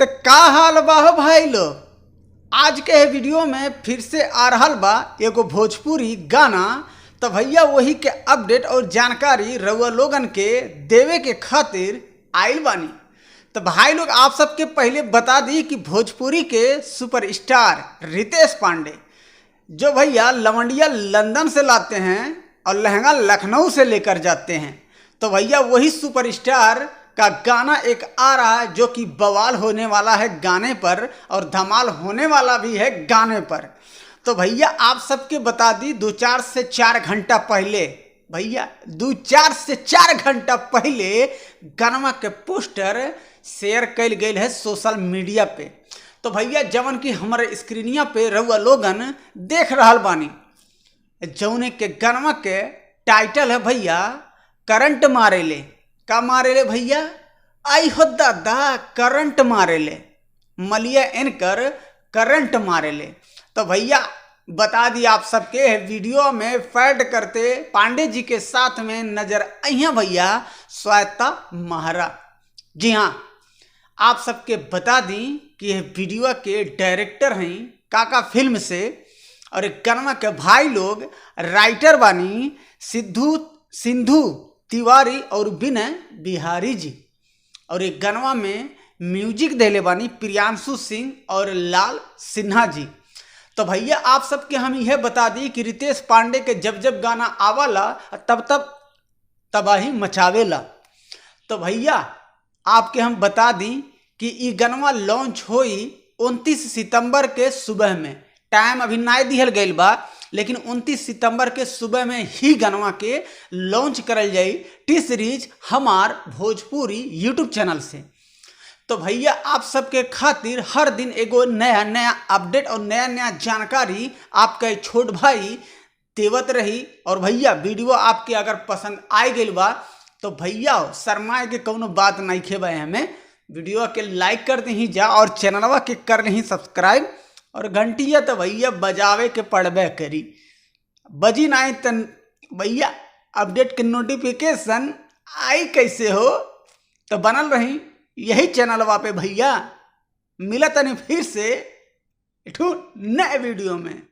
त का हाल बा हो भाई लोग। आज के वीडियो में फिर से आ रहल बा एगो भोजपुरी गाना। तो भैया वही के अपडेट और जानकारी रउआ लोगन के देवे के खातिर आइल बानी। तो भाई लोग आप सबके पहले बता दी कि भोजपुरी के सुपरस्टार रितेश पांडे जो भैया लवंडिया लंदन से लाते हैं और लहंगा लखनऊ से लेकर जाते हैं, तो भैया वही सुपरस्टार का गाना एक आ रहा है जो कि बवाल होने वाला है गाने पर और धमाल होने वाला भी है गाने पर। तो भैया आप सबके बता दी 2-4 से 4 घंटा पहले, भैया 2-4 से 4 घंटा पहले गाना के पोस्टर शेयर कल गई है सोशल मीडिया पे। तो भैया जवन की हमारे स्क्रीनिया पे रउआ लोगन देख रहा बानी, जौने के गाना के टाइटल है भैया करंट मारेले। का मारेले भैया? आई हो दादा करंट मारेले, मलिया इनकर करंट मारेले। तो भैया बता दी आप सबके वीडियो में फैड करते पांडे जी के साथ में नजर आई हैं भैया श्वेता महरा। जी हाँ, आप सबके बता दी कि यह वीडियो के डायरेक्टर हैं काका फिल्म से और एक गाना के भाई लोग राइटर बानी सिंधु तिवारी और विनय बिहारी जी। और एक गाना में म्यूजिक देले बानी प्रियांशु सिंह और लाल सिन्हा जी। तो भैया आप सबके हम यह बता दी कि रितेश पांडे के जब जब गाना आवाला तब तब तबाही मचावेला। तो भैया आपके हम बता दी कि ये गाना लॉन्च होई 29 सितंबर के सुबह में। टाइम अभी ना दिहल गइल बा, लेकिन 29 सितंबर के सुबह में ही गाना के लॉन्च करल जाई टी सीरीज हमार भोजपुरी यूट्यूब चैनल से। तो भैया आप सबके खातिर हर दिन एगो नया नया अपडेट और नया नया जानकारी आपका छोट भाई देवत रही। और भैया वीडियो आपके अगर पसंद आए गइल बा तो भैया शर्माए के कौनो बात नहीं खेबे, हमें वीडियो के लाइक कर दही जा और चैनलवा के कर नहीं सब्सक्राइब और घंटिया तो भैया बजावे के पड़बे करी, बजी ना तन भैया अपडेट के नोटिफिकेशन आई कैसे हो। तो बनल रही यही चैनलवा पे भैया, मिला तनी फिर से नए वीडियो में।